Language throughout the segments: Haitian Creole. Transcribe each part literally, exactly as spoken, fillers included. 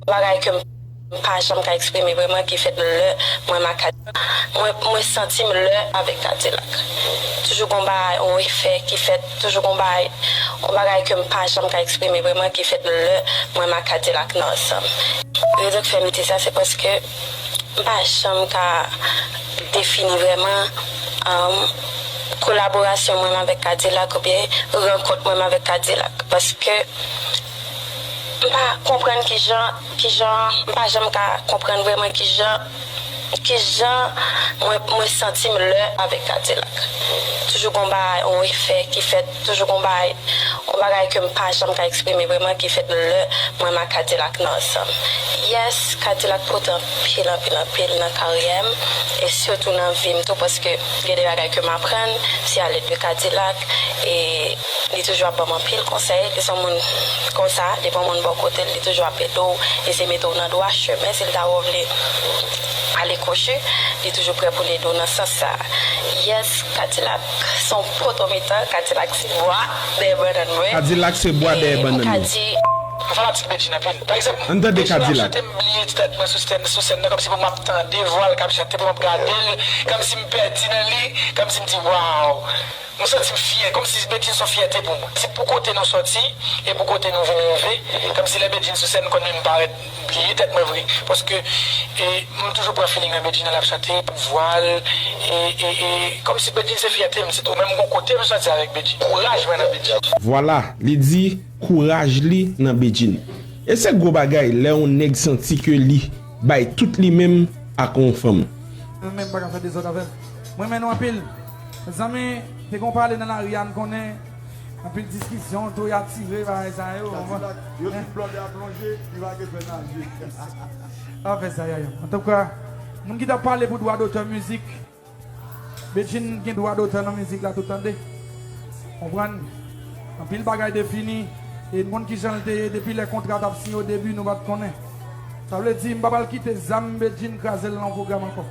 bagay ke m pa janm ka eksprime vreman ki fèt lè mwen m ak Kadilak. Mwen, mwen santi m lè avèk Kadilak. Toujou gon bagay, on efè ki fèt, toujou gon bagay, on bagay ke m pa janm ka eksprime vreman ki fèt lè mwen m ak Kadilak nan ansanm. Rezon k fè m di sa, se paske m pa janm ka defini vreman, um, kolaborasyon mwen avèk Kadilak oubyen rankont mwen avèk Kadilak. Paske m pa konprann kijan, kijan, m pa janm ka konprann vreman kijan, kijan mwen, mwen santi m lè avèk Kadilak. Toujou gon bagay, on efè ki fèt, toujou gon bagay, on bagay ke m pa janm ka eksprime vreman ki fèt lè mwen m ak Kadilak nan ansanm. Yes, Kadilak pote anpil, anpil, anpil nan karyè m, e sitou nan vi m tou, paske gen de bagay ke m aprann, se a lèd de Kadilak, e li toujou ap ban m anpil konsèy. Li se yon moun konsa, depi yon moun bò kote l, li toujou ap ede w, eseye mete w nan dwa chemen. Si l ta wè w vle ale kwochi, li toujou prè pou l ede w nan sans sa. Yes, Kadilak se yon poto mitan, Kadilak se bwa dèyè bannann mwen. Kadilak se bwa dèyè bannann mwen. Fanatik Bedjine anpil. Pa egzanp, Bedjine ap chante, m bliye tèt mwen sou sèn, sou sèn nan, kòmsi pou m ap tande vwa l k ap chante, pou m ap gade l, kòmsi m pèdi nan li, kòmsi m di, waw. Mwen santi m fyè, kòmsi Bedjine se yon fyète pou mwen. Se pou kote nou sòti e pou kote nou vin rive. Kòmsi lè Bedjine sou sèn, m konn menm parèt bliye tèt mwen vre. Paske, e, m toujou pran feeling nan Bedjine lè l ap chante, pou vwa l, e, e, e, kòmsi Bedjine se fyète m, se tou. Menm gon kote m sòti avèk Bedjine. Kouraj mwen nan Bedjine. Vwala, li di kouraj li nan Bedjine. E se gwo bagay lè yon nèg santi ke li bay tout li menm ak yon fanm. Mwen menm pa ka fè dezòd avè l. Mwen renmen nou anpil. Mezanmi, te gon pale nan lari a, m konnen. Anpil diskisyon, tou y a tire, bagay sa yo. Kadilak, yo di blòdè a plonje, li pa gen fè naje. Pa fè sa, Yaya. Antouka, moun ki t ap pale pou dwa dotè mizik, Bedjine gen dwa dotè nan mizik la tou, tande. Konprann? Anpil bagay defini, e n konn kijan l te ye, depi lè kontra t ap siyen o debi, nou pa t konnen. Sa vle di, m pa pral kite zam Bedjine kraze l nan yon pwogram ankò.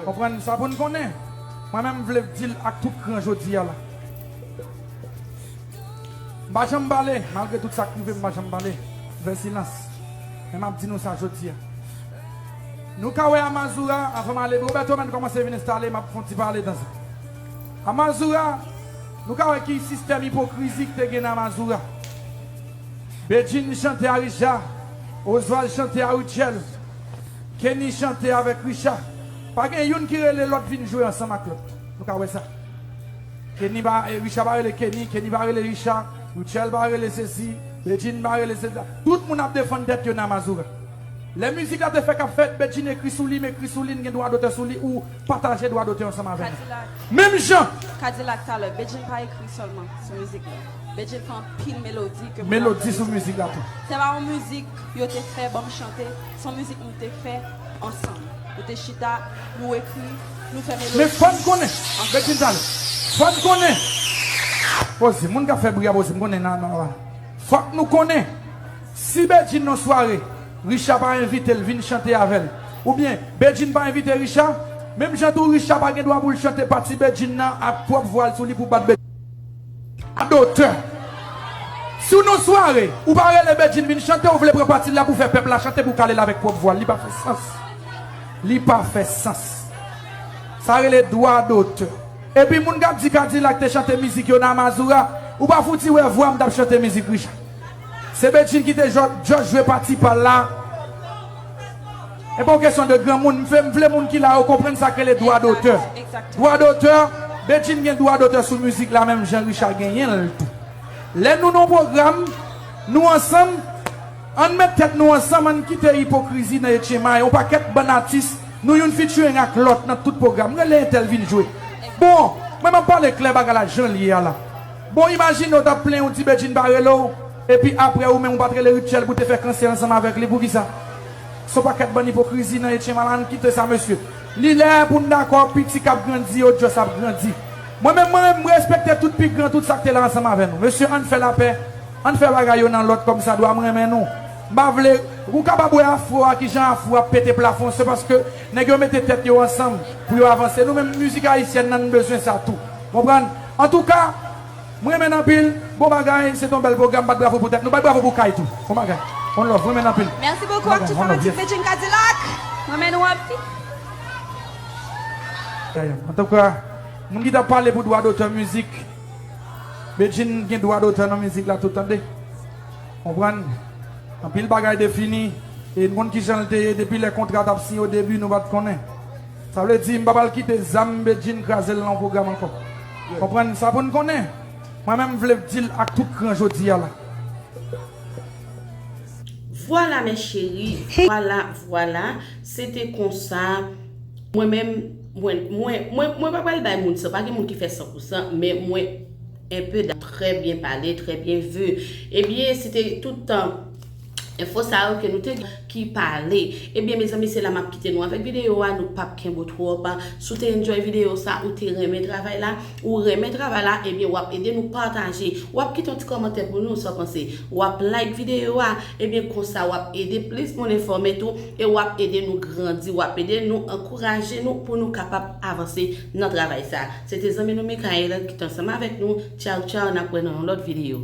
Konprann? Sa pou n konnen. Mwen menm, m vle di l ak tout kran jodi a la. M pa janm pale, malgre tout sa k rive, m pa janm pale. M fè silans. Men m ap di nou sa jodi a. Nou ka wè Amazura, anvan m ale, Roberto menm kòmanse vin enstale, m ap fè yon ti pale dan sa. Amazura, nou ka wè ki sistèm ipokrizi ki te gen nan Amazura. Bedjine chante a Richard, Oswald chante a Rutshelle, Kenny chante avèk Richard. Pa gen youn ki rele lòt vin jwe ansanm ak lòt. Nou ka wè sa. Kenny pa, eh, Richard pa rele Kenny, Kenny pa rele Richard, Rutshelle pa rele sesi, Bedjine pa rele sela. Tout moun ap defann tèt yo nan Amazura. Lè mizik la te fèk ap fèt, Bedjine ekri sou li, m ekri sou li, n gen dwa dotè sou li, ou pataje dwa dotè ansanm avè nou. Kadilak. Menm jan. Kadilak talè, Bedjine pa ekri sèlman sou mizik la. Bedjine fè anpil melodi ke moun ap tande sou mizik la tou. Se pa yon mizik yo te fè ban m chante, se yon mizik nou te fè ansanm. Nou te chita, nou ekri, nou fè melodi. Men fò n konnen, Bedjine talè. Fò n konnen. Poze, moun k ap fè bri a poze, m konnen nan, nan, nan. Fòk nou konnen, si Bedjine nan sware, Richard pa envite l vin chante avè l, oubyen Bedjine pa envite Richard, menm jan tou Richard pa gen dwa pou l chante pati Bedjine nan ak pwòp vwa l sou li pou bat Bedjine. Dotè. Si w nan sware, ou pa rele Bedjine vin chante, ou vle pran pati l la pou fè pèp la chante pou kale l avèk pwòp vwa l. Li pa fè sans. Li pa fè sans. Sa rele dwa dotè. Epi moun k ap di Kadilak te chante mizik yo nan Amazura, ou pa fouti wè vwa m t ap chante mizik Richard. Se Bedjine ki te jò-, just jwe pati pa l la. E pa yon kesyon de granmoun, m vle, m vle moun ki la yo konprann sa k rele dwa dotè. Dwa dotè, Bedjine gen dwa dotè sou mizik la menm jan Richard genyen l tou. Lè nou nan yon pwogram, nou ansanm, ann met tèt nou ansanm, ann kite ipokrizi nan etchemay. Yon pakèt bann atis, nou youn featuring ak lòt nan tout pwogram. Rele entèl vin jwe. Bon, mwen m ap pale klè bagay la jan l ye a la. Bon, imajine w t ap plenn ou di Bedjine pa rele w, epi aprè ou menm ou pa t rele Rutshelle pou te fè kansè ansanm avèk li, poukisa? Se yon pakèt bann ipokrizi nan etchemay la, ann kite sa mesye. Li lè pou n dakò, piti k ap grandi yo just ap grandi. Mwen menm, mwen menm, m respekte tout pi gran, tout sa k te la ansanm avè nou. Mesye, ann fè lapè, ann fè bagay yo nan lòd kòmsadwa, m renmen nou. M pa vle, ou kapab wè afro a, kijan afro ap pete plafon, se paske nèg yo mete tèt yo ansanm pou yo avanse. Nou menm, mizik ayisyèn nan, nou bezwen sa tou. Konprann? Antouka, m renmen n anpil. Bon bagay, se t on bèl pwogram, bat bravo pou tèt nou, bat bravo pou Kay tou. Bon bagay. On love, mwen men anpil. Mèsi bokou ak tout fanatik Bedjine Kadilak. Mwen men nou anpil. Antouka, moun ki t ap pale pou dwa dotè mizik, Bedjine gen dwa dotè nan mizik la tou, tande. Konprann? Anpil bagay defini, e n konn kijan l te ye depi lè kontra t ap siyen o debi, nou pa t konnen. Sa vle di m pa pral kite zam Bedjine kraze l nan yon pwogram ankò. Konprann sa pou n konnen. Mwen menm m vle di l ak tout kran jodi a la. Vwala mes chéries, vwala, vwala, se te konsa. Mwen menm, mwen, mwen, mwen, mwen pa pral bay moun san, pa gen moun ki fè san pou san, men mwen enpe da trè byen pale, trè byen vu. Ebyen, se te tout tan enfo sa yo ke nou te ki pale. Ebyen, mezanmi, se la m ap kite nou avèk videyo a, nou p ap kenbe w twòp. Si w te enjoy videyo sa, ou te renmen travay la, ou renmen travay la, ebyen, w ap ede nou pataje. W ap kite yon ti kòmantè pou nou, sa w panse. W ap like videyo a, ebyen, konsa w ap ede plis moun enfòme tou, e w ap ede nou grandi, w ap ede nou ankouraje nou pou nou kapab avanse nan travay sa. Se te zanmi nou Michael ki te ansanm avèk nou. Tchaw, tchaw, n ap wè nan yon lòt videyo.